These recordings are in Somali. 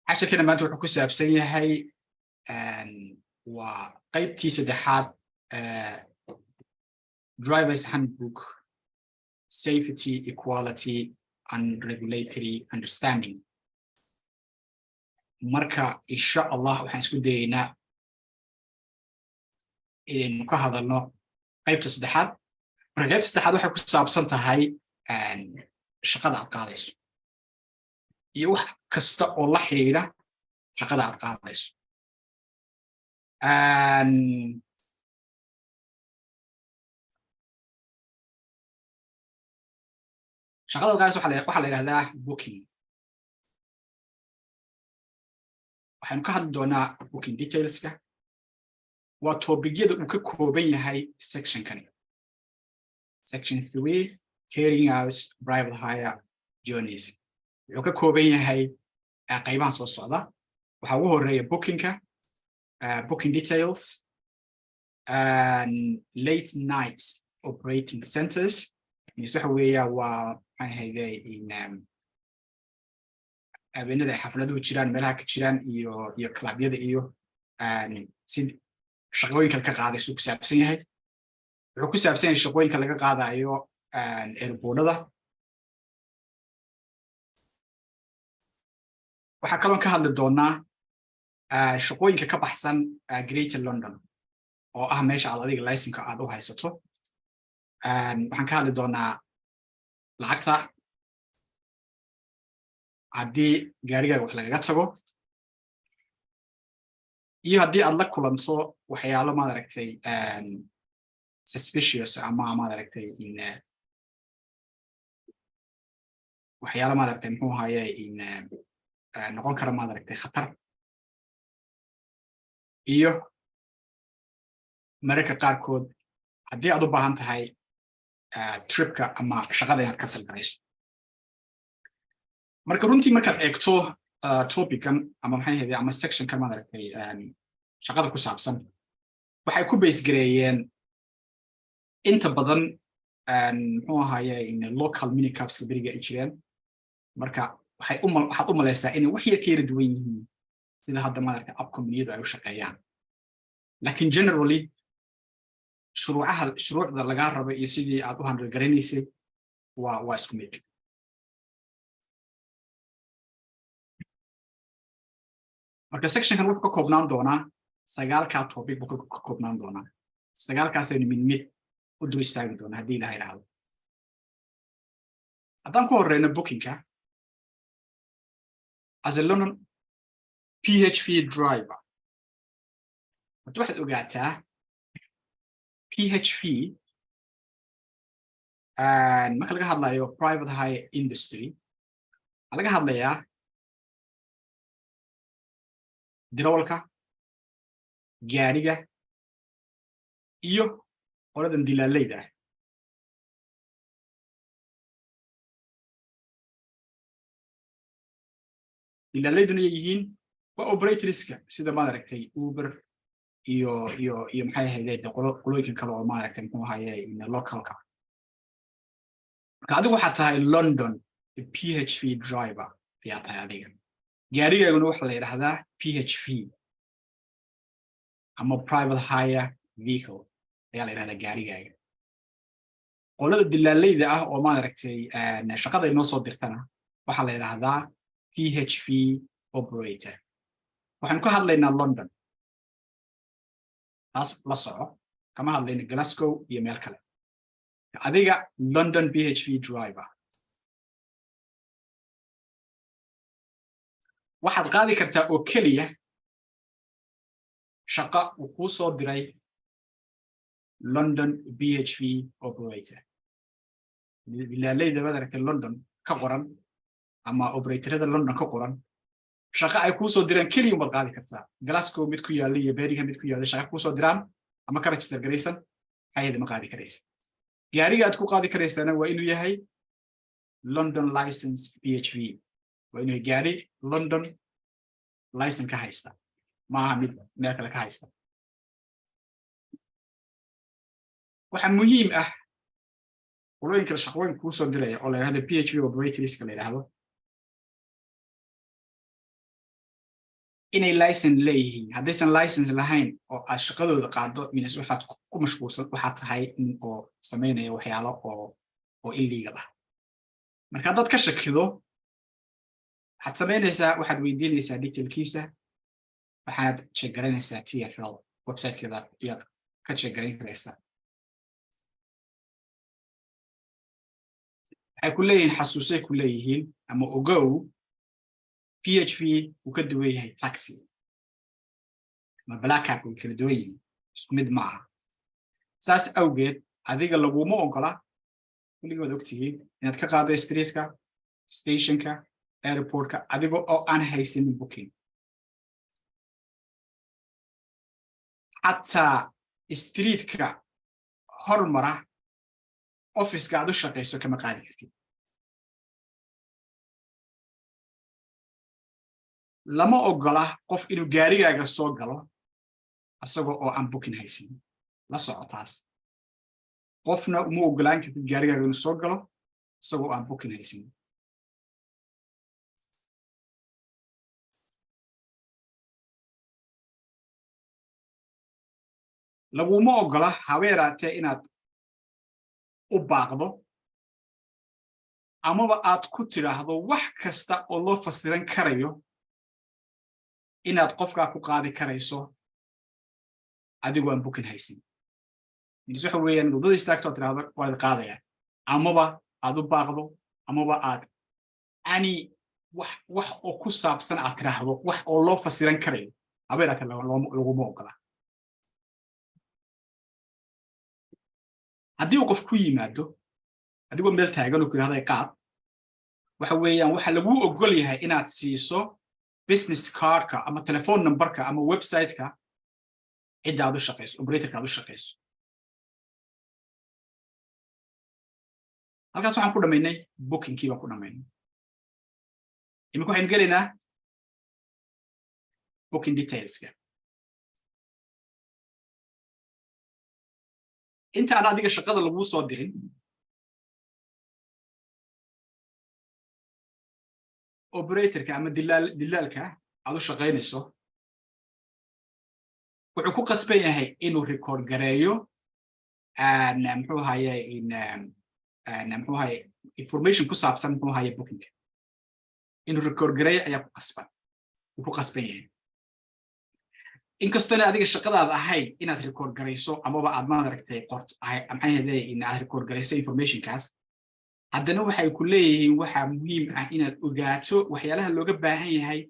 Cashirkeena maanta wuxuu ku saabsan yahay waa qaybtii saddexaad, Drivers Handbook, Safety, Equality and Regulatory Understanding. Marka, insha Allah, waxaan isku dayeynaa inaynu ka hadalno qaybta saddexaad. Marka qaybta saddexaad waxay ku saabsan tahay shaqada aad qaadayso iyo wax kasta oo la xidhiidha shaqada aad qaadayso. Shaqada aad qaadayso waxaa la yidhahdaa booking. Waxaynu ka hadli doonaa booking detailska. Waa topicyada uu ka kooban yahay sectionkani, section 3, carrying out private hire journeys. Wuxuu ka kooban yahay qaybahan soo socda. Waxaa ugu horeeya bookingka, booking details, late night operating centers. Mis waxa weeya waa maxay ahayde in habeenada ay xafladuhu jiraan, meelaha ka jiraan iyo clubyada iyo si shaqooyinkaad ka qaadayso ku saabsan yahay. Wuxuu ku saabsan yahay shaqooyinka laga qaadayo airportada. Waxaa kaloon ka hadli doonaa shaqooyinka ka baxsan Greater London, oo ah meesha aad adiga licenseka aad u haysato. Waxaan ka hadli doonaa lacagta haddii gaarigaaga wax lagaga tago iyo haddii aad la kulanto waxyaalo, maad aragtay, suspicious ama, maad aragtay, in waxyaalo, maad aragtay, muxuu ahaye, in noqon kara, maad aragtay, khatar, iyo mararka qaarkood haddii aad u baahan tahay tripka ama shaqada inaad cancel garayso. Marka runtii markaad eegto topican ama maxay ahayde ama sectionkan, maad aragtay, shaqada ku saabsan, waxay ku base gareeyeen inta badan, muxuu ahaye, local minicabska beriga ay jireen. Marka waxay waxaad u malaysaa inay wax yar ka yara duwan yihiin sida hadda, maad aragtay, app companiyadu ay u shaqeeyaan, laakiin generally shuruucaha, shuruucda lagaa rabo iyo sidii aad u handle garanaysay waa isku mid. Marka sectionkan wuxuu ka koobnaan doonaa sagaalkaa topic buu ka koobnaan doonaa. Sagaalkaasaynu mid mid u dul istaagi doonaa haddii Ilaha idhaahdo. Haddaan ku horeyno bookingka, as a London PHV driver, hadda waxaad ogaataa PHV marka laga hadlayo private hire industry, waxaa laga hadlayaa dirawalka gaadhiga iyo qoladan dilaaleyda ah. Dilaaleyduna yay yihiin? Waa operatorska, sida, maad aragtay, Uber iyo maxay ahayde de qolooyinkan kale oo, maad aragtay, muxuu ahaye, localka. Marka adigu waxaad tahay London PHV driver ayaa tahay adiga. Gaadhigaaguna waxaa la yidhahdaa PHV ama private hire vehicle ayaa la yidhahdaa gaarigaaga. Qolada dilaaleyda ah oo, maad aragtay, shaqada inoo soo dirtana waxaa la yidhahdaa PHV operator. Waxaanu ka hadlaynaa London, taas la soco. Kama hadlayno Glasgow iyo meel kale. Adiga London PHV driver waxaad qaadi kartaa oo keliya shaqa uu kuu soo diray London PHV operator. Dilaaleyda, maad aragtay, London ka qoran ama operatorada London ka qoran, shaqa ay kuu soo diraan keliya umaad qaadi kartaa. Glasgow mid ku yaalla iyo Birmingham mid ku yaalla shaqa kuu soo diraan ama ka register garaysan hayada ma qaadi karaysa. Gaariga aad ku qaadi karaysaana waa inuu yahay London license PHV, waa inuu yahay gaari London license ka haysta, maaha mid meel kale ka haysta. Waxaa muhiim ah qolooyinka shaqooyin kuu soo diraya oo la yidhahdo PHV operatorska la yidhahdo. Inay license leeyihiin. Haddaysan license lahayn oo aad shaqadooda qaado, means waxaad ku mashquulsan, waxaad tahay nin oo samaynaya waxyaalo oo illegal ah. Marka haddaad ka shakido, waxaad samaynaysaa, waxaad weydiinaysaa detailkiisa, waxaad check garanaysaa TFL websitekeeda ayaad ka check garayn karaysaa. Waxay ku leeyihiin, xasuusay ku leeyihiin ama ogow, PHV uu ka duwan yahay taxi ama black cab, way kala duwan yihiin, isku mid ma aha. Saas awgeed adiga laguma ogola, kulligood ogtihiin, inaad ka qaado streetka, stationka, airportka adiga oo aan haysanin booking. Xataa streetka hormara officeka aad u shaqayso kama qaadi kartid. Lama ogola qof inuu gaarigaaga soo galo isagoo oo aan booking haysan. La soco taas. Qofna uma ogolaan kartid gaarigaaga inuu soo galo isagoo aan booking haysan. Laguma ogola habeeraatee inaad u baaqdo amaba aad ku tidhaahdo wax kasta oo loo fasiran karayo inaad qofkaa ku qaadi karayso adigoo aan booking haysan. Means waxa weeyaan, waddada istaagto aad tidhahdo waad qaadaya, amaba aad u baaqdo, amaba aad ani wax oo ku saabsan aad tidhaahdo wax oo loo fasiran karayo, habeeraatee laguma ogola. Haddii uu qof ku yimaado adigoo meel taagan oo ku yidhahda qaad, waxa weeyaan waxa laguu ogol yahay inaad siiso business cardka ama telephone numberka ama websiteka cidda aad u shaqayso, operatorka aad u shaqayso. Halkaas waxaan ku dhamaynay bookingkii baan ku dhamaynay. Imika waxaynu gelaynaa booking detailska. Inta aan adiga shaqada laguu soo dirin, operatorka ama dilaalka aad u shaqaynayso wuxuu ku qasban yahay inuu record gareeyo, muxuu ahaye, information ku saabsan, muxuu ahaye, bookingka inuu record gareeyo ayaa ku qasban, uu ku qasban yahay. Inkastoona adiga shaqadaada ahayn inaad record garayso amaba aad maaragtay qorto, maxay ahayde, in aad record garayso informationkaas, haddana waxay ku leeyihiin waxaa muhiim ah inaad ogaato waxyaalaha looga baahan yahay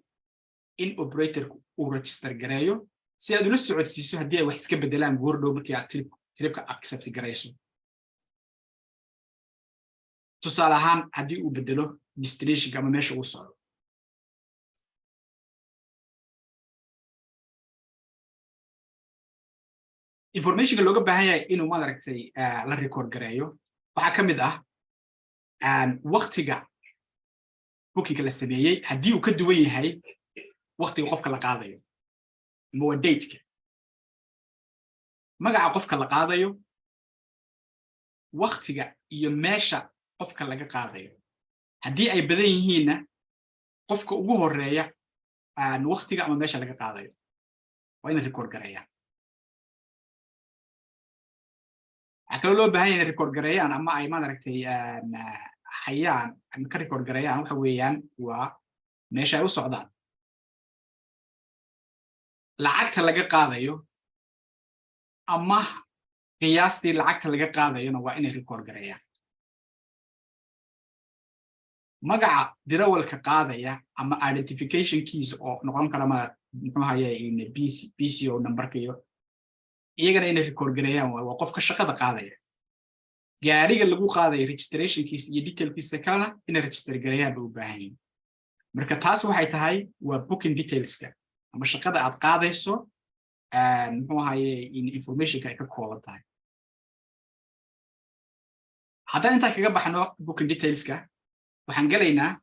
in operatorku uu register gareeyo, si aad ula socodsiiso haddii ay wax iska bedelaan goordhow markii aad tripka accept garayso. Tusaale ahaan, haddii uu bedelo destinationka ama meesha uu socdo. Informationka looga baahan yahay inuu maaragtay la record gareeyo waxaa ka mid ah waktiga bookingka la sameeyey, haddii uu ka duwan yahay waktiga qofka la qaadayo, ama waa dateka, magaca qofka la qaadayo, waktiga iyo meesha qofka laga qaadayo. Haddii ay badan yihiinna, qofka ugu horeeya waktiga ama meesha laga qaadayo waa ina record gareeyaan. Waxaa kaloo loo baahan yahay inay record gareeyaan ama ay maaragtay hayaan ama ka record gareeyaan, waxa weeyaan waa meesha ay u socdaan, lacagta laga qaadayo ama qiyaastii lacagta laga qaadayona waa inay record gareeyaan, magaca dirawalka qaadaya ama identificationkiisa oo noqon kara ma muxuu haye PCO numberka iyo iyagana inay record gareeyaan. Waa qofka shaqada qaadaya. Gaariga lagu qaadayo registrationkiisa iyo detailkiisa kalena inay register gareeyaan bay u baahan yihin. Marka taas waxay tahay waa booking detailska ama shaqada aad qaadayso, muxuu ahaye, informationka ay ka kooban tahay. Haddaan intaa kaga baxno booking detailska, waxaan gelaynaa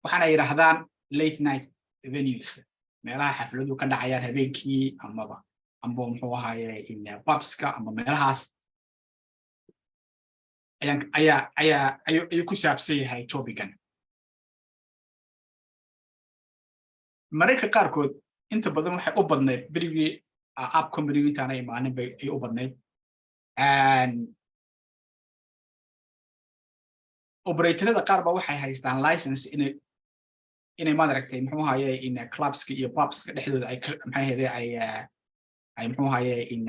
waxaana yidhaahdaan late night venueska, meelaha xafladu ka dhacayaan habeenkii, amaba amba muxuu ahaye pubska ama meelahaas ayaan ayaa ayaa ayuu ku saabsan yahay topican. Mararka qaarkood Inta badan waxay u badnayd berigii app company intaana imaanin bay ay u badnayd. Operatorada qaar ba waxay haystaan license inay, maaragtay, muxuu ahaye, in clubska iyo pubska dhexdooda ay, maxay ahayde, ay, muxuu ahaye, in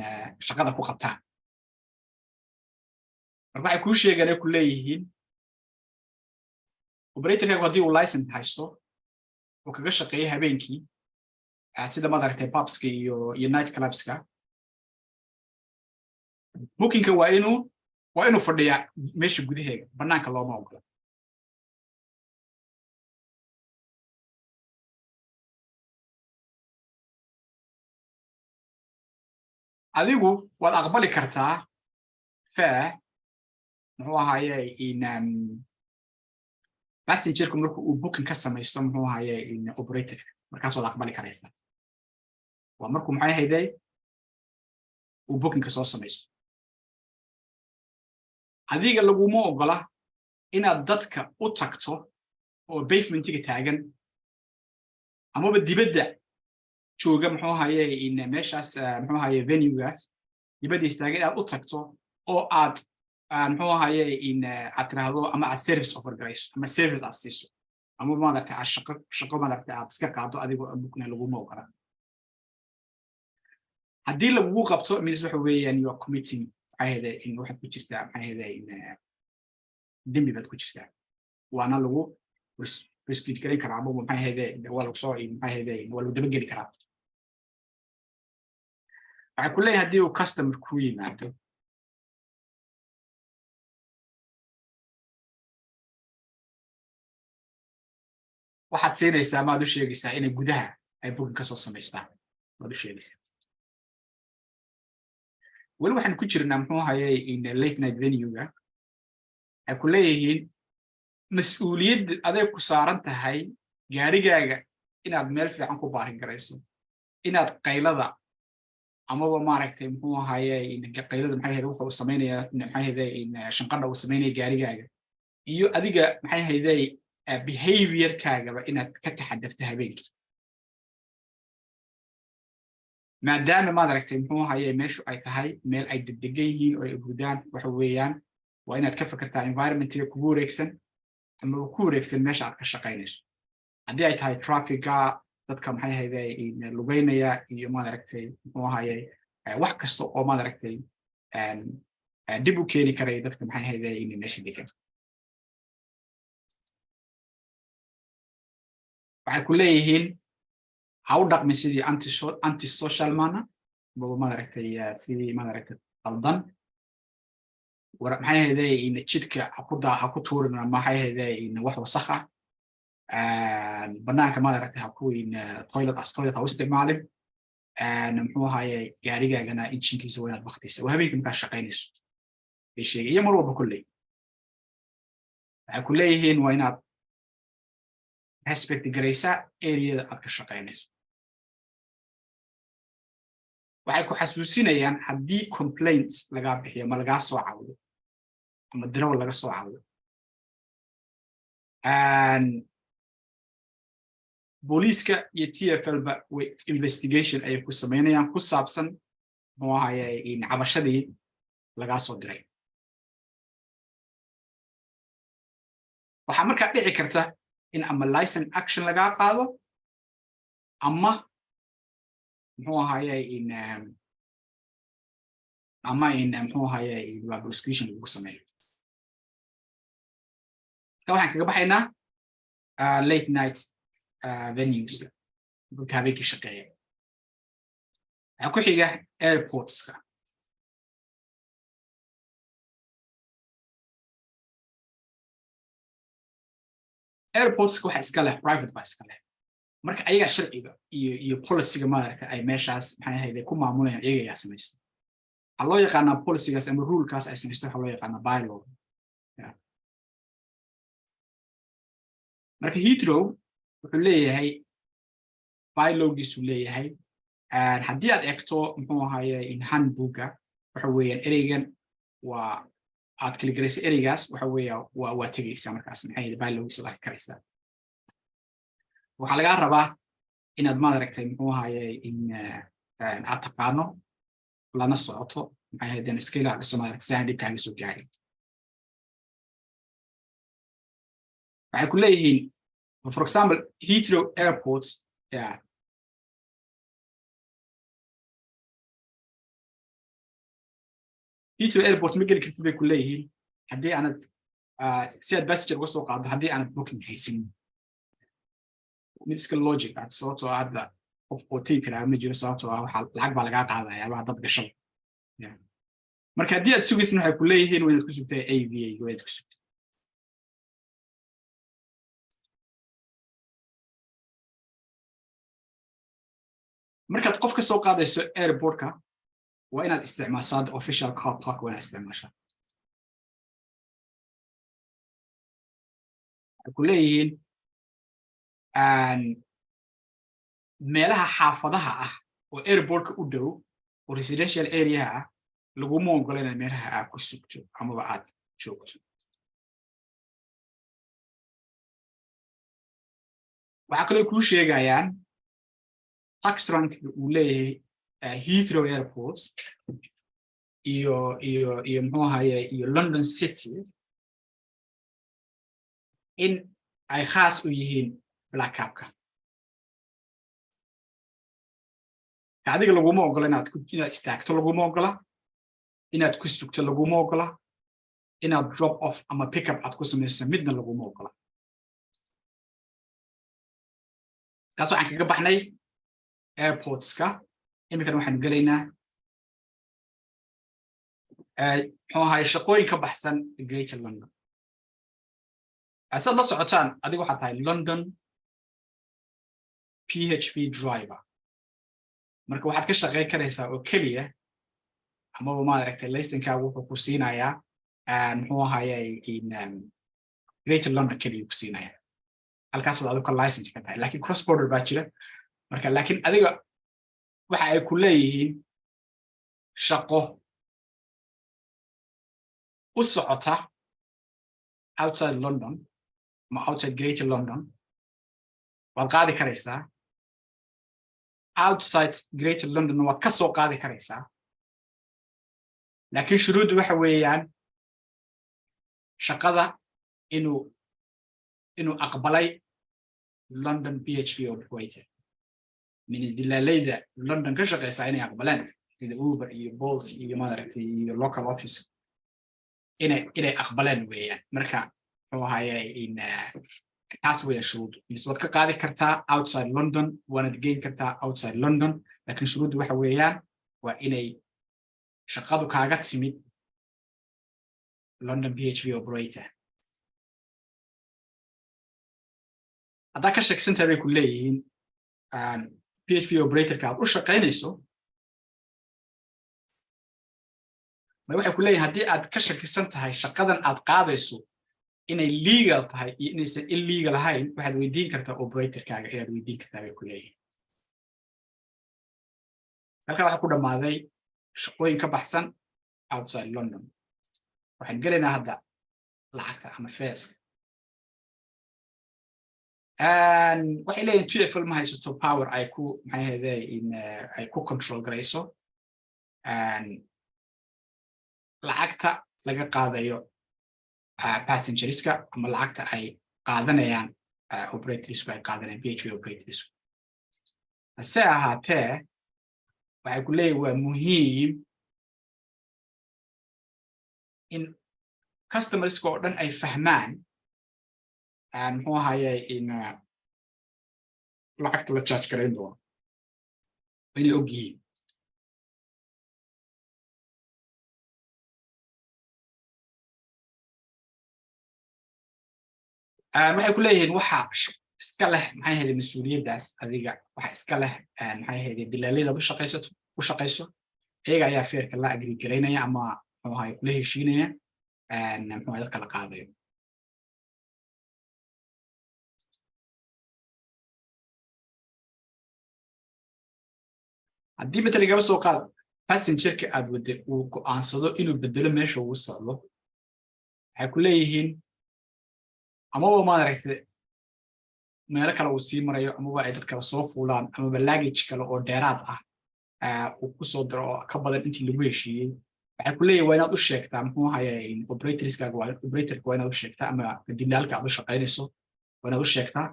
shaqada ku qabtaan. Marka waxay kuu sheegaan ay ku leeyihiin, operatorkaagu haddii uu license haysto oo kaga shaqeeya habeenkii, sida, maaragtay, pubska iyo night clubska, bookingka waa inuu fadhiyaa meesha gudaheega, banaanka looma ogola. Adigu waad aqbali kartaa fare, muxuu ahaye, in passengerku marku uu booking ka samaysto, muxuu ahaye, in operatorka, markaas waad aqbali karaysaa. Waa markuu, maxay ahayde, uu bookingka soo samaysto. Adiga laguma ogola inaad dadka u tagto oo pavementiga taagan amaba dibadda jooga, muxuu ahaye, in meeshaas, muxuu ahaye, venuegaas dibadda istaaga, inaad u tagto oo aad, muxuu ahaye, in aad tiraahdo ama aad service offer garayso ama service aad siiso ama, maaragtay, aad shaqo, maaragtay, aad iska qaado adigoo bookna, laguma ogola. Haddii lagugu qabto, means waxa weeyaan you are committing, maxay ahayde, in waxaad ku jirtaa, maxay ahayde, in dembi baad ku jirtaa, waana lagu prosecute garan karaa ama, maxay ahayde, waa lagu soo, maxay ahayde, waa lagu dabageli karaa. Waxay ku leeyahay, haddii uu customer ku yimaado, waxaad siinaysaa maad u sheegaysaa inay gudaha ay booking ka soo samaystaan waad u sheegaysaa. Weli waxaan ku jirnaa, muxuu hayay, in late night venuega. Waxay ku leeyihiin, mas-uuliyadda aday ku saaran tahay gaarigaaga inaad meel fiican ku parking garayso, inaad qaylada amaba, maaragtay, muxuu ahaye, qaylada, maxay ahayd, wuxuu samaynayaa, maxay ahayde, shanqadha uu samaynaya gaarigaaga iyo adiga, maxay ahayde, behaviorkaagaba inaad ka taxadarto habeenkii, maadaama, maad aragtay, muxuu ahaye, meeshu ay tahay meel ay degdegan yihiin oo ay hurdaan. Waxa weeyaan waa inaad ka fikirtaa environmentiga kugu wareegsan ama ku wareegsan meesha aad ka shaqaynayso, haddii ay tahay trafficga, dadka, maxay ahayde, lugeynaya iyo, maad aragtay, muxuu ahaye, wax kasta oo, maad aragtay, dib u keeni karaya dadka, maxay ahayde, in meesha degan. Waxay ku leeyihiin, ha u dhaqmin sidii anti social manner amaba, maad aragtay, sidii, maad aragtay, qaldan. Maxay ahayde, in jidka haku daa ha ku tuurin, maxay ahayde, in wax wasakh ah banaanka, maad aragtay, ha ku in toilet as toilet ha u isticmaalin. Muxuu ahaye, gaarigaagana injinkiisa waa inaad baktisa. Waa habeenkii markaa shaqaynayso bay sheegay iyo mar walba. Kolley waxay ku leeyihiin, waa inaad respect garaysaa areada aad ka shaqaynayso. Waxay ku xasuusinayaan, haddii complaints lagaa bixiyo ama lagaa soo cawdo ama dirawal laga soo cawdo, booliiska iyo TfL ba way investigation ayay ku samaynayaan ku saabsan, muxuu ahaye, cabashadii lagaa soo diray. Waxaa markaa dhici karta in ama license action lagaa qaado ama, muxuu ahaye, in ama in, muxuu ahaye, waa prosecution lagu sameeyo. Marka waxaan kaga baxaynaa late night venues, dadka habeenkii shaqeeya. Waxaa ku xiga airportska. Airportska waxa iska leh private baa iska leh. Marka ayagaa sharciga iyo policyga, maaragta, ay meeshaas, maxay ahayd, ku maamulayaan iyaga ayaa samaysta. Waxaa loo yaqaanaa policygaas ama rulekaas ay samaysta, waxaa loo yaqaanaa bylaw. Marka Heathrow wuxuu leeyahay bylawgiisuu leeyahay. Haddii aad eegto, muxuu ahaye, in handbooka, waxa weeyaan ereygan waa aad kala garaysa ereygaas, waxa weeya waa tegaysaa markaas, maxay ahayd, bylawgiisa arki karaysaa. Waxaa lagaa rabaa Inaad, maad aragtay, muxuu ahaye, in aad taqaano lana socoto, maxay ahaydeen, iska ilaaliso, maad aragtay, si aan dhibkaaga soo gaarin. Waxay ku leeyihiin, for example, Heathrow Airport, yeah, Heathrow Airport ma geli kartid, bay ku leeyihiin, haddii aanad si aad passenger uga soo qaado haddii aanad booking haysanin. Mid iska logic ah, sababtoo ah hadda qof oo tegi karaa ma jiro, sababtoo ah waxaa lacag baa lagaa qaadaya waa dad gashada. Marka haddii aad sugaysin, waxay ku leeyihiin, waa inaad ku sugtay AVA, waa inaad ku sugtay. Markaad qof ka soo qaadayso airportka, waa inaad isticmaashaa the official car park, waa inaad isticmaashaa. Waxay ku leeyihiin meelaha xaafadaha ah oo airportka u dhow oo residential area ah laguma ogola inaad meelaha aad ku sugto amaba aad joogto. Waxaa kaloo kuu sheegayaan tax rank uu leeyahay Heathrow Airport iyo muxuu ahaye iyo London City in ay khaas u yihiin black cabka. Adiga laguma ogola inaad istaagto, laguma ogola inaad ku sugto, laguma ogola inaad drop off ama pick up aad ku samayso, midna laguma ogola. Kaas waxaan kaga baxnay airportska. Iminkana waxaanu gelaynaa, muxuu ahaye, shaqooyin ka baxsan Greater London. Saad la socotaan, adiga waxaad tahay London PHV driver. Marka waxaad ka shaqayn karaysaa oo keliya, amaba, maad aragtay, licensegaagu wuxuu ku siinayaa, muxuu ahaye, in Greater London keliya ku siinaya. Halkaasaad adigu ka license ka tahay, lakin cross border baa jira. Marka laakiin adiga waxa ay ku leeyihiin shaqo u socota outside London ama outside Greater London waad qaadi karaysaa, outside Greater London waad ka soo qaadi karaysaa, laakiin shuruuddu waxa weeyaan shaqada inuu aqbalay London PHV operator, means dilaalayda London ka shaqeysaa inay aqbaleen, sida Uber iyo Bolt iyo, maaragtay, iyo local office inay aqbaleen weeyaan. Marka muxuu ahaye, in taas weeyaan shuruuddu. Means waad ka qaadi kartaa outside London, waanad geyn kartaa outside London, laakiin shuruuddu waxa weeyaan waa inay shaqadu kaaga timid London PHV operator. Haddaa ka sheegsantahay, bay ku leeyihiin, PHV operatorka aad u shaqaynayso, ma waxay ku leeyihin, haddii aad ka shakisan tahay shaqadan aad qaadayso inay legal tahay iyo inaysan illegal ahayn, waxaad weydiin kartaa operatorkaaga ayaad weydiin kartaa, bay ku leeyihin. Halkaa waxaa ku dhammaaday shaqooyin ka baxsan outside London. Waxaan gelaynaa hadda lacagta ama fareska. Waxay leeyihin TFL ma haysato power ay ku, maxay ahayde, in ay ku control garayso lacagta laga qaadayo passengerska ama lacagta ay qaadanayaan operatorsku, ay qaadanayaan PHV operatorsku. Hase ahaatee, waxay ku leeyihin waa muhiim in customerska oo dhan ay fahmaan, muxuu ahaye, in lacagta la charge garayn doono inay og yihiin. Waxay ku leeyihiin waxa iska leh, maxay ahayde, mas-uuliyaddaas adiga waxa iska leh, maxay ahayde, dilaalyadaad u shaqaysato, u shaqayso. Iyaga ayaa fareka la agree garaynaya ama, muxuu ahaye, kula heshiinaya, muxuu dadka la qaadayo. Haddii matala igaba soo qaad passengerka aad wadday uu go'aansado inuu bedelo meesha uu socdo, waxay ku leeyihiin, amaba, maad aragtay, Meelo kale uu sii marayo, amaba ay dad kale soo fuulaan, amaba luggage kale oo dheeraad ah uu kusoo daro oo ka badan intii lagu heshiiyey, waxay ku leeyihin waa inaad u sheegtaa, muxuu ahaye, operatorskaaga, waa operatorka waa inaad u sheegtaa, ama dilaalka aad u shaqaynayso waa inaad u sheegtaa,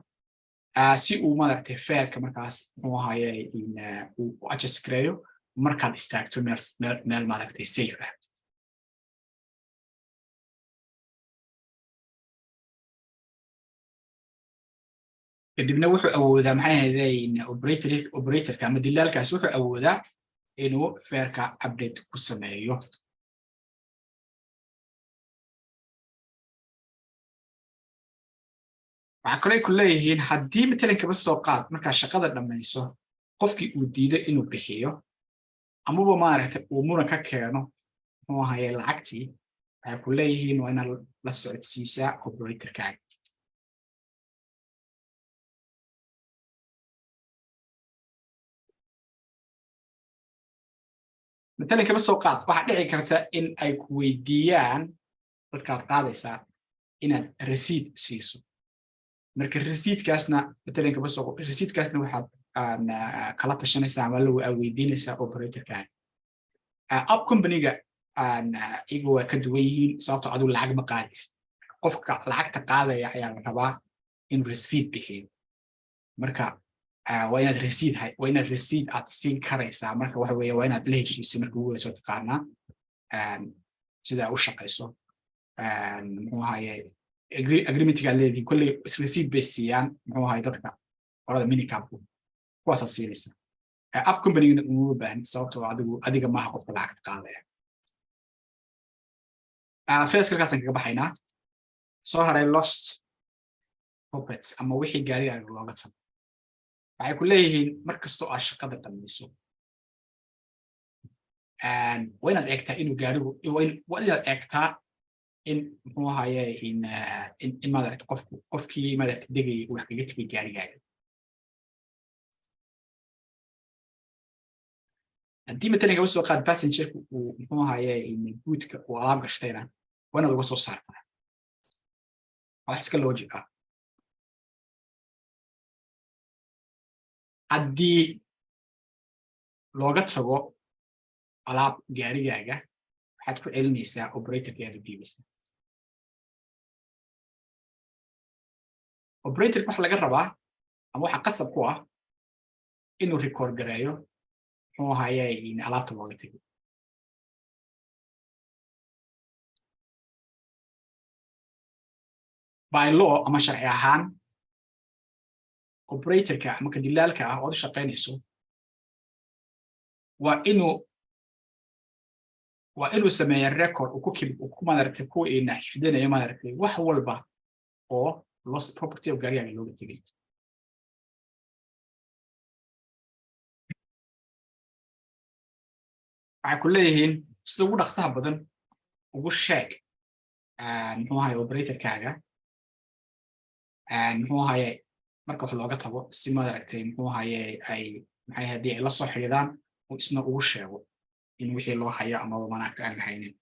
si uu, maaragtay, fareka markaas, muxuu ahaye, uu adjust gareeyo markaad istaagto meel, maaragtay, safe ah. Kadibna wuxuu awoodaa, maxay ahaydeen, operatorka ama dilaalkaas wuxuu awoodaa inuu fareka update ku sameeyo. Waxaa kaloo ay ku leeyihiin, haddii matalan, kaba soo qaad, markaa shaqada dhammayso, qofkii uu diido inuu bixiyo, amaba, maaragtay, uu muran ka keeno, muxuu ahaye, lacagtii, waxay ku leeyihiin waa inaad la socodsiisaa operatorkaaga. Matalan, kaba soo qaad, waxaa dhici karta in ay ku weydiiyaan dadkaad qaadaysaa inaad receipt siiso. Marka receiptkaasna, matalan, kaba soo, receiptkaasna waxaad kala tashanaysaa ama lagu weydiinaysaa operatorkaaga. App companyga iyagu waa ka duwan yihiin, sababtoo adigu lacag ma qaadaysid. Qofka lacagta qaadaya ayaa la rabaa inuu receipt bixiyo. Marka waa inaad receipt aad siin karaysaa. Marka waxa weeye waa inaad la heshiisay marka ugu horeyso, taqaanaa sida u shaqayso, muxuu ahaye, agreementga aad leedihin. Kolley receipt bay siiyaan, muxuu ahaye, dadka qolada minicabku, kuwaasaad siinaysa. App companygana uma baahnid, sababtoo adiga maaha qofka lacagta qaadaya. Fareska halkaasaan kaga baxaynaa. Soo haray lost property ama wixii gaarigaaga looga tago. Waxay ku leeyihiin mar kastoo aad shaqada dhamayso, waa inaad eegtaa inuu gaarigu, waa inaad eegtaa in, muxuu ahaye, in maaragta qofku, qofkii, maaragta, degayay uu wax kaga tegay gaarigaaga. Haddii matalan, kaba soo qaad, passengerku uu, muxuu ahaye, bootka uu alaab gashtayna, waa inaad uga soo saartaa. Waa wax iska logic ah. Haddii looga tago alaab gaarigaaga, waxaad ku celinaysaa operatorka, ayaad u dhiibaysaa. Operatorka waxa laga rabaa ama waxa qasab ku ah inuu record gareeyo, muxuu ahaye, alaabta looga tegay. By law ama sharci ahaan, operatorka ama ka dilaalka ah ood u shaqaynayso waa inuu sameeya record uu ku kib uu ku, maaragtay, ku ina xifdinayo, maaragtay, wax walba oo lost property of gaarigaaga looga tegay. Waxay ku leeyihiin sida ugu dhaqsaha badan ugu sheeg, muxuu ahaye, operatorkaaga, muxuu ahaye, marka wax looga tago, si, maaragtay, muxuu ahaye, ay maxay, haddii ay la soo xidhiidaan, uu isna ugu sheego in wixii loo hayo amaba manaagta aan haynin.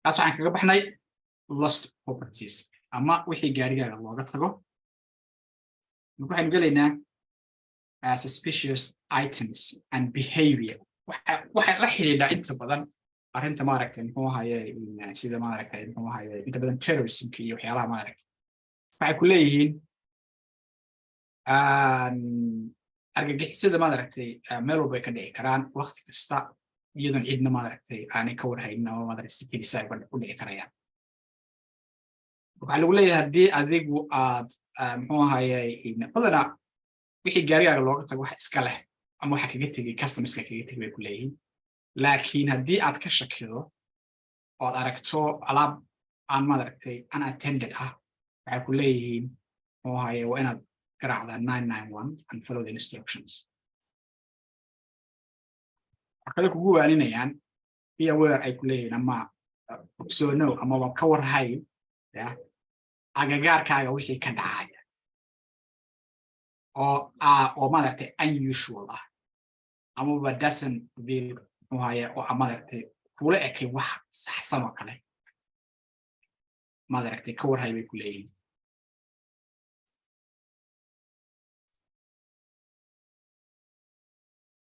Taas waxaan kaga baxnay lost properties ama wixii gaarigaaga looga tago. Marka waxaynu gelaynaa suspicious items and behavior. Waxay la xidhiidhaa inta badan arrinta, maaragtay, muxuu ahaye, sida, maaragtay, muxuu ahaye, inta badan terrorismka iyo waxyaalaha, maaragtay. Waxay ku leeyihiin argagixisada, maaragtay, meel walba ay ka dhici karaan waqti kasta, iyadoon cidna, maaragtay, aanay ka warhaynin ama, maaragtay, si kelisa ay u dhici karayaan. Waxaa lagu leeyahay haddii adigu aad, muxuu ahaye, badanaa wixii gaarigaaga looga tago wax iska leh ama waxa kaga tegay customerska kaga tegay, bay ku leeyihiin. Laakiin haddii aad ka shakido oo aad aragto alaab aan, maaragtay, unattended ah, waxay ku leeyihiin, muxuu ahaye, waa inaad garaacdaa 991 and follow the instructions. Waxaa kale kugu waaninayaan be aware, ay ku leeyihiin, ama ogsoonow amaba ka warhay ya agagaarkaaga wixii ka dhacaya oo, maaragtay, unusual ah amaba doesn't feel, muxuu ahaye, oo, maaragtay, kula ekay wax saxsan oo kale. Maad aragtay, ka warhay bay ku leeyihiin.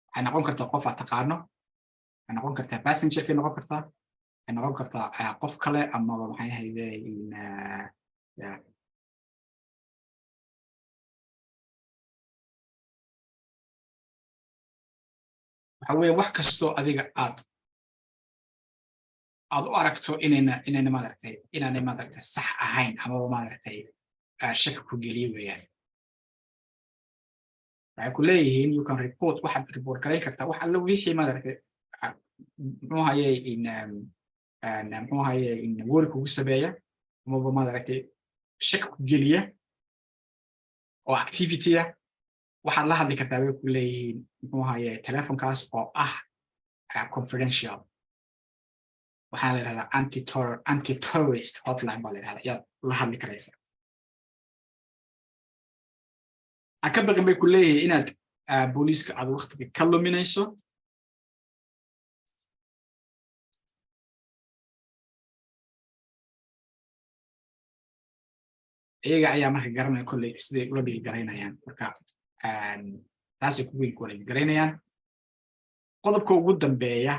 Waxay noqon kartaa qof aad taqaano, waxay noqon kartaa passengerkay noqon kartaa, waxay noqon kartaa qof kale, amaba maxay ahayde. Yeah. Waxa weeye wax kastoo adiga aad u aragto inayna maaragtay, inaanay maaragtay sax ahayn, amaba maaragtay shaki ku geliye weeyaan. Waxay ku leeyihiin you can report, waxaad report garayn kartaa wax alle wixii maaragtay, muxuu haye in muxuu haye in worry kugu sameeya, amaba maaragtay shaki ku geliya oo activity ah. Waxaad la hadli kartaa, bay ku leeyihiin, muxuu haye telefonkaas oo ah confidential. Waxaa la yidhahdaa anti terrorist hotline baa la yidhahdaa, yaad la hadli karaysa. Ha ka baqin, bay ku leeyihiin, inaad booliiska aad waktiga ka luminayso. Iyaga ayaa marka garanaya kolley siday ula dhigi garaynayaan. Marka taasay ku garaynayaan. Qodobka ugu dambeeya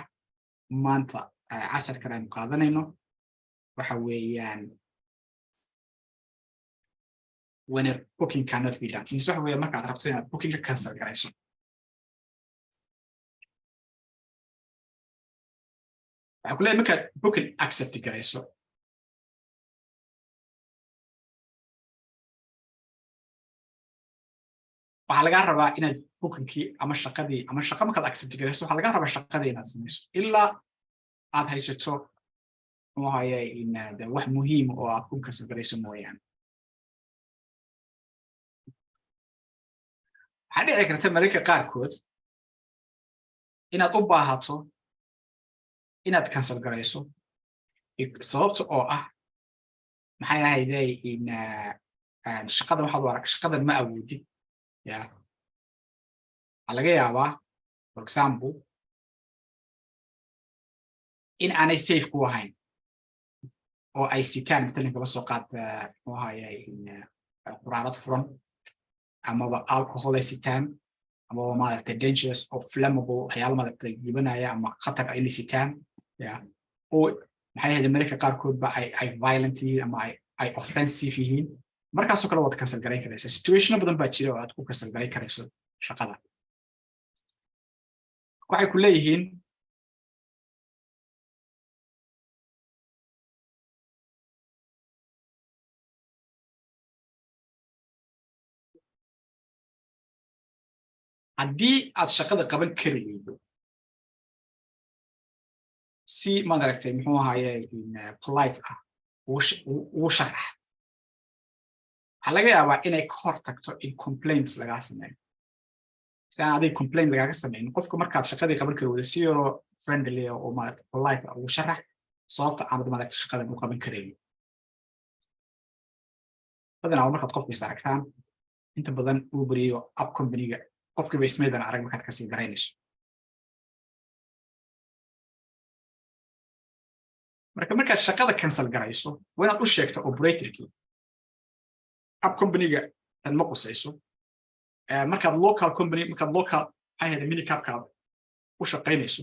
maanta casharkan aynu qaadanayno waxa weeyaan when a booking cannot be done. Mise waxa weeya markaad rabto inaad bookingka cancel garayso. Waxaa ku leeyahay markaad booking accept garayso, waxaa lagaa rabaa inaad bookingkii ama shaqadii ama shaqa markaad accept garayso, waxaa lagaa rabaa shaqadii inaad samayso ilaa aad haysato, muxuu ahaye, in wax muhiim oo aad ku cancel garayso mooyaane. Waxaa dhici karta mararka qaarkood inaad u baahato inaad cancel garayso, sababta oo ah, maxay ahayde, in shaqadan waxaad u arag shaqadan ma awoodid. Ya, waxaa laga yaabaa, for example, in aanay safe ku ahayn oo ay sitaan, matalan kaba soo qaad, muxuu ahaye, quraarad furan amaba alcohol ay sitaan, amaba maaragtay dangerous oo flammable waxyaala maaragtay gubanaya ama khatar inay sitaan, ya, oo maxay ahayd, mararka qaarkood ba ay violent yihiin ama ay offensive yihiin. Markaasoo kale waad cancel garayn karaysa. Situationo badan baa jira oo aad ku cancel garayn karayso shaqada. Waxay ku leeyihiin haddii aad shaqada qaban kari weydo, si maaragtay, muxuu ahaye, polite ah ugu sharax. Waxaa laga yaabaa inay ka hor tagto in complaints lagaa sameeyo. Si aan adiga complaint lagaaga sameynin, qofka markaad shaqadii qaban kari weydo, si yaroo friendly oo maaragtay polite ah ugu sharax sababta aanad maaragtay shaqadan u qaban karaynin. Badanaa markaad qofka is aragtaan inta badan uu beriyo app companyga, qofkiiba ismaydan arag markaad kasii garaynayso. Marka markaad shaqada cancel garayso, waa inaad u sheegto operatorkii. App companyga tan ma qusayso. Markaad local company, markaad local, maxay ahayd, minicabkaad u shaqaynayso,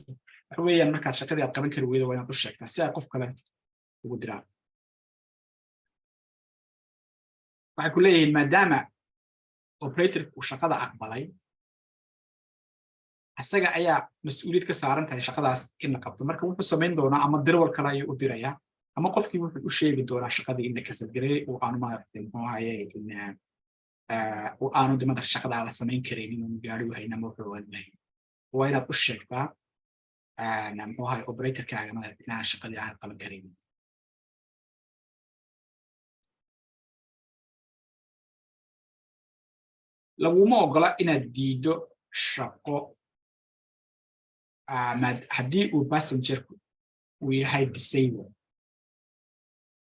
waxa weeyaan markaad shaqadii aad qaban kari weydo, waa inaad u sheegtaa si ay qof kale ugu diraan. Waxay ku leeyihiin maadaama operatorku uu shaqada aqbalay, isaga ayaa mas-uuliyad ka saaran tahay shaqadaas in la qabto. Marka wuxuu samayn doonaa ama dirwal kale ayuu u dirayaa, ama qofkii wuxuu u sheegi doonaa shaqadii in la cancel gareeyey oo aanu maaragtay, muxuu ahaye, in oo aanu dimada shaqadaa la samayn karaynin, oonu gaari wahayn ama wuxuu aan lahayn. Waa inaad u sheegtaa, muxuu ahaye, operatorkaaga maaragtay inaan shaqadii aan qaban karaynin. Laguma ogola inaad diido shaqo haddii uu passengerku uu yahay disabled,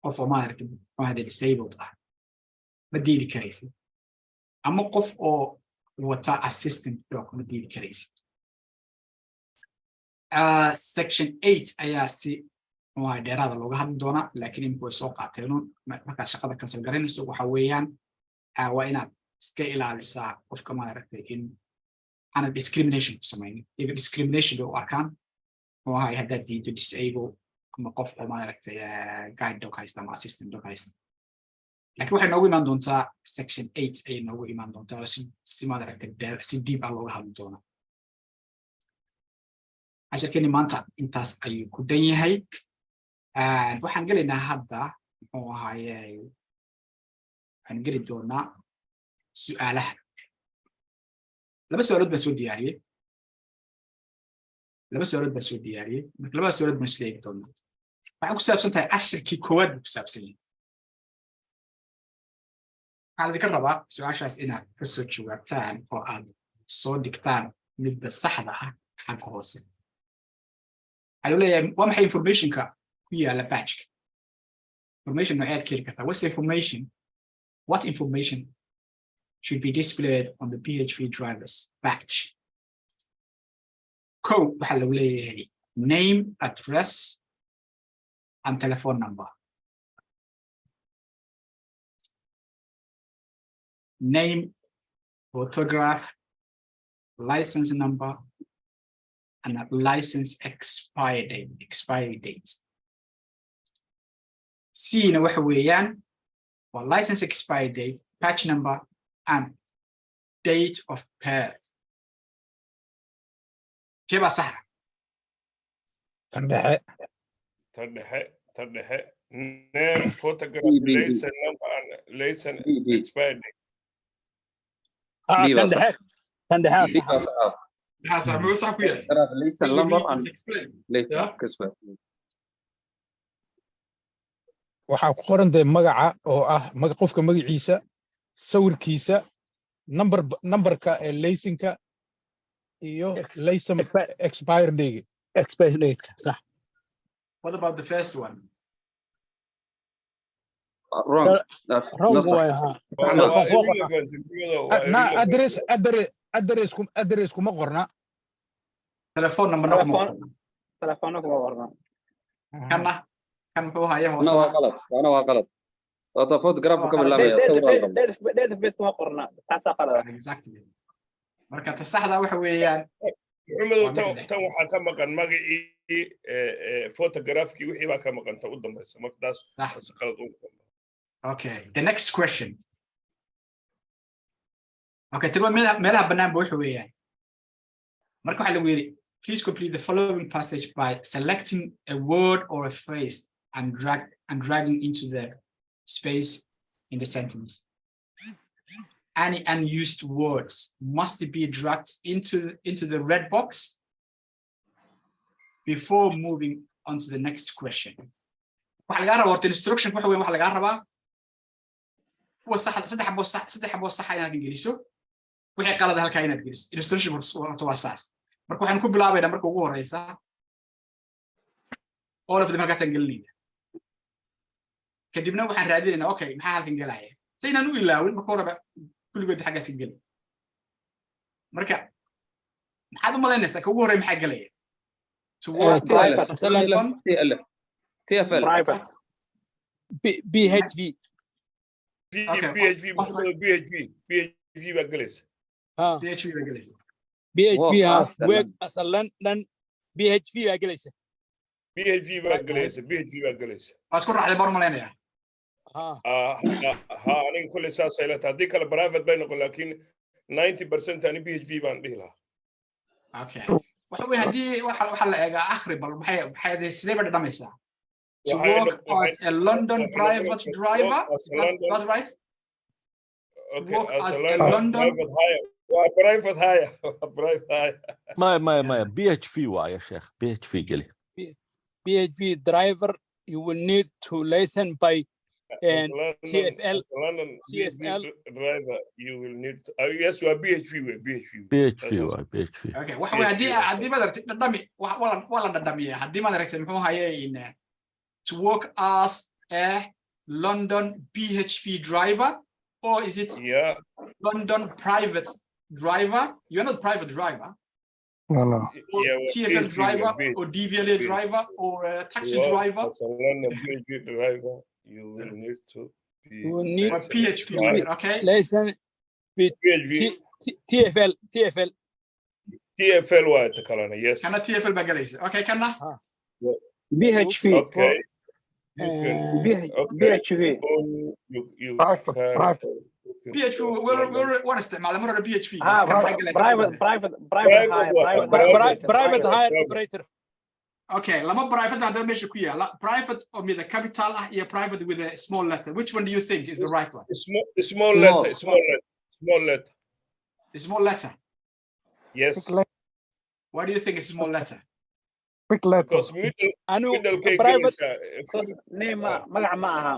qof oo maaragtay, muxuu ahade, disabled ah ma diidi karaysid, ama qof oo wata assistant dog ma diidi karaysid. Section 8 ayaa si Muxuu ahay dheeraada looga hadli doonaa, laakiin imika way soo qaateen. Markaad shaqada cancel garaynayso, waxa weeyaan waa inaad iska ilaalisaa qofka, maaragtay, in aanad discrimination ku samaynin. Iyaga discrimination bay u arkaan, muxuu ahay, haddaad diido disable ama qof oo, maaragtay, guide dog haysta ama assistant dog haysta. Laakiin waxay noogu imaan doontaa section 8 ayay noogu imaan doontaa, oo si, maaragtay, si deep ah looga hadli doonaa. Casharkeeni maanta intaas ayuu ku dan yahay. Waxaan gelaynaa hadda, muxuu ahaaye, waxaan geli doonaa su'aalaha. Laba su'aalood baan soo diyaariyey, laba su'aalood baan soo diyaariyey. Marka labada su'aalood baan isla eegi doonaa. Waxay ku saabsan tahay cashirkii koowaad buu ku saabsan yahay. Waxaa laidinka rabaa su-aashaas inaad ka soo jawaabtaan oo aad soo dhigtaan midda saxda ah xagga hoose. Waxaa loo leeyahay, waa maxay informationka ku yaala badgeka? Information nooceed ka heli kartaa? What's the information, what information should be displayed on the PHV driver's badge? Ko waxaa lagu leeyahay name, address and telephone number. Name, photograph, license number, and a license expiry date. Expiry date. C na waxa weeyaan waa license expiry date, badge number, and date of birth. Kee baa saxa? Tan dhexe. Tan dhexe, tan dhexe. Name, photograph, B, B, B. license number and license B, B. expiry date. Ah, B tan baa sax. Dhexe, tan dhexe. B baa sax ah. Maxaa sax? Muxuu sax ku yahay? Photograph, license number and Explain. License expiry. Waxaa ku qoran dee magaca oo ah qofka magaciisa, sawirkiisa, number, numberka ee laysinka iyo laysan expire date. Expiry date, sax. What about the first one? Wrong. That's wrong not sax. Waay ha. Waa Telephone waa kuma qorna. Irrelevant, Maxamedow, waa Na irrelevant. Address kuma qorna. Telephone number na kuma Telephone. qorna. Telefoona kuma qorna. Kanna kan muxuu haya Ana hoosena? Waa qalad. Ana waa qalad. Waata photograph Waa ka qalad. bilaabaya sawir waa qalad. Date of birth kuma qorna, taasaa qalada. Exactly. Marka ta saxda waxa weeyaan Maxamedow, waa tan mid dhexe. Tan waxaa ka maqan magacii, photographkii, wixii baa ka maqan ta u dambaysa. Marka taas Sax. taas qalad u. Okay, the next question. Okay, tani waa meelaha bannaan ba waxa weeyaan. Marka waxaa lagu yidhi, please complete the following passage by selecting a word or a phrase and dragging into the space in the sentence. Any unused words must be dragged into the red box before moving on to the next question. Waxaa lagaa rabaa horta instruction waxa weyn, waxaa lagaa rabaa kuwa sax, saddex xabo saxa inaad geliso, wixii qalada halkaa inaad geliso. Instruction horta waa saas. Marka waxaan ku bilaabaynaa marka ugu horeysa all of them halkaasaan gelinayna. Kadibna waxaan raadinaynaa, okay, maxaa halkan gelaya, si inaan u ilaawin marka horeba kulligood xaggaas ka geli. Marka maxaad u malaynaysaa ka ugu horreya maxaa gelaya? To work as a London TLF. TFL. Private. BHV. Okay. PHV, Maxamedow, PHV, PHV baa gelaysa. Ha. PHV baa gelaya. BHV ha. As a Work as a London BHV baa gelaysa. PHV baa gelaysa, PHV baa gelaysa. Waa isku raacday baan u malaynayaa. Ha. Ah, ha, aniga kolley saasay la tahay. Haddii kale private bay noqon, laakiin 90% ani PHV baan dhihi lahaa. Okay, waxa weye haddii waxa la eegaa akhri bal, maxay sidee ba dhadhamaysaa? To Waxay work as a London waxay private noqonaysaa driver work as is a that, London that right? Okay, Work as as a a London London private hire, waa private hire, waa private hire. maya maya maya, BHV waaye sheekh, BHV geli. BHV driver, you will need to license by and London, TFL. As a London PHV TFL. driver, you will need to, yes, waa PHV wey, PHV. BHV waaye, BHV. Okay, waxa weye haddii maad aragtay dhadhami waa la dhadhamiyaa. Haddii maad aragtay muxuu haye in to work as a London PHV driver, or is it London private driver? You're not private driver. No. Or Yeah, well, TFL PHV, driver yeah, or DVLA PHV. driver or a taxi Well, driver? Barcelona PHV driver, you will need to be You will need Or licensed PHV, driver. okay? License PHV. T TFL TFL. TFL waa ta kalena, yes. Kana TFL baa galaysa. Okay, kana? BHV. Okay. You can, okay. BHV. You Private, can private. PHV waan isticmaalay mar hore PHV. Ah, Kan maxaa galaya? Private, private, private Private hire, waa- private private. operator. Private hire Private. operator. Okay, laba private haddaba meesha ku yaala. Private oo with a capital ah iyo private with a small letter. Which one do you think is the right one? Small, small letter, small letter, small letter. The small letter. Yes. Big letter. Why do you think it's small letter? Big letter. Because middle Anu middle kay private gelaysaa. Because name magac ma aha.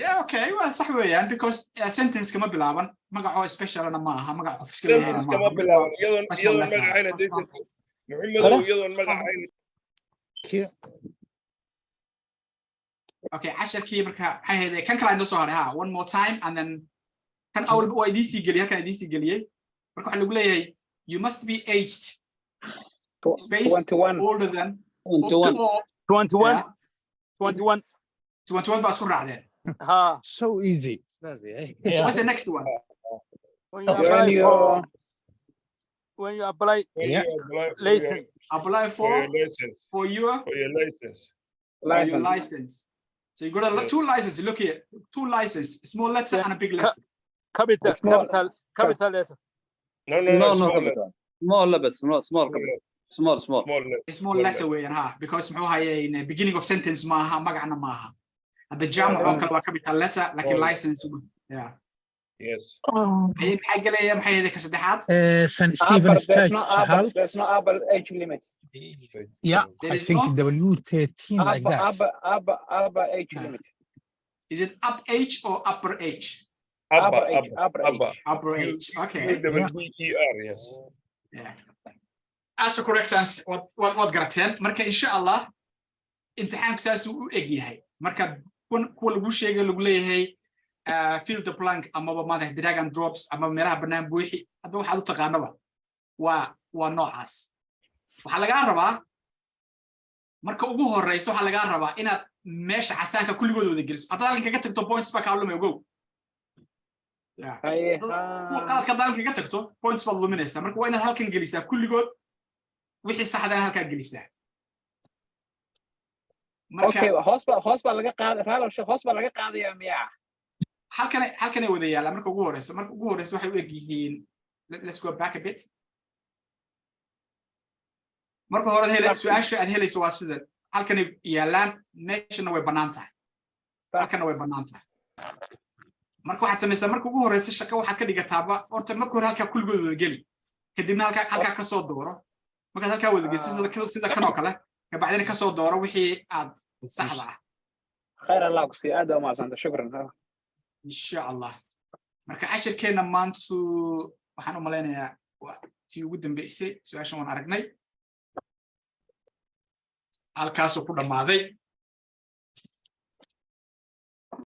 Yeah, okay, waa sax weeyaan, because sentence kama bilaaban, magacoo specialna ma aha, magac qof iska leeyahayna Sentence ma kama aha. bilaaban iyadoon Small iyadoon letter. magacayn haddaysan, Muxumedow, iyadoon magacayn. Okay, casharkii marka maxay ahayd? Kan kale inoo soo haray ha, one more time, and then kan awal waa idiin sii geliyey, halkan idiin sii geliyey. Marka waxaa lagu leeyahay you must be aged space 21. Older than 21. or 21. Yeah. 21. 21 baa isku raacdeen. Ha. So easy. Yeah. What's the next one? When you When apply you for, when you apply When Yeah. you apply for your, license. Apply for for your license, for your for your license. For your license. License. So you got a Yes. two license. Look here, two license, small letter Yeah. and a big letter. Capital. Small. Capital, capital letter. No, No, no, small letter. capital, small بس, no small, capital, small, small. Small letter. Small letter weeyaan ha, because muxuu hayay beginning of sentence maaha, magacna maaha. Hadda jaamac oo kale waa capital letter, laakiin Small. License, yeah. Yes. Maxay maxaa gelaya? Maxay ahayd ka saddexaad? St. Upper, Stephen's there's Church no upper, Hall. There's no upper age limit. Yeah, There I is think no W13, like Upper, that. Upper, upper, upper age Yeah. limit. Is it up age or upper age? Abba, Upper age, Abba, upper Abba. age. Upper U- age, okay. U W E R, yes. Yeah, that's the correct answer. Waad garateen. Marka insha Allah imtixaanku saasuu u eg yahay. Marka kuwa lagu sheegay, lagu leeyahay fill the blank amaba madax drag and drops ama meelaha bannaan buuxi, hadba waxaad u taqaanaba, waa noocaas. Waxaa lagaa rabaa marka ugu horeysa, waxaa lagaa rabaa inaad meesha casaanka kulligood wada geliso. Haddaad halkan kaga tagto, points baa kaa lumay, ogow. Yeah. Haye, Kuwa ha. qaladka haddaad halkan kaga tagto, points baad luminaysaa. Marka waa inaad halkan gelisaa kulligood, wixii saxdana halkaa gelisaa. Marka Okay, hoos baa laga qaaday, raalow sheekh, hoos baa laga qaadayaa miyaa? Halkanay wada yaallaan. Marka ugu horeysa waxay u eg yihiin, let's go back a bit. Marka hore su-aasha aad helayso waa sida halkanay yaallaan, meeshana way bannaan tahay, halkana way bannaan tahay. Marka waxaad samaysaa, marka ugu horeysa shaqo waxaad ka dhigataaba horta marka hore halkaa kulligood wada geli, kadibna halkaa kasoo dooro. Markaad halkaa wada geliso sida kan oo kale, kabacdina kasoo dooro wixii aad saxda ah. Khayr Allah ku siiyo, aad baa umahadsanta, shukran. Insha Allah. Marka cashirkeenna maantu waxaan u malaynayaa waa tii ugu dambeysay. Su-aashan waan aragnay, halkaasuu ku dhammaaday.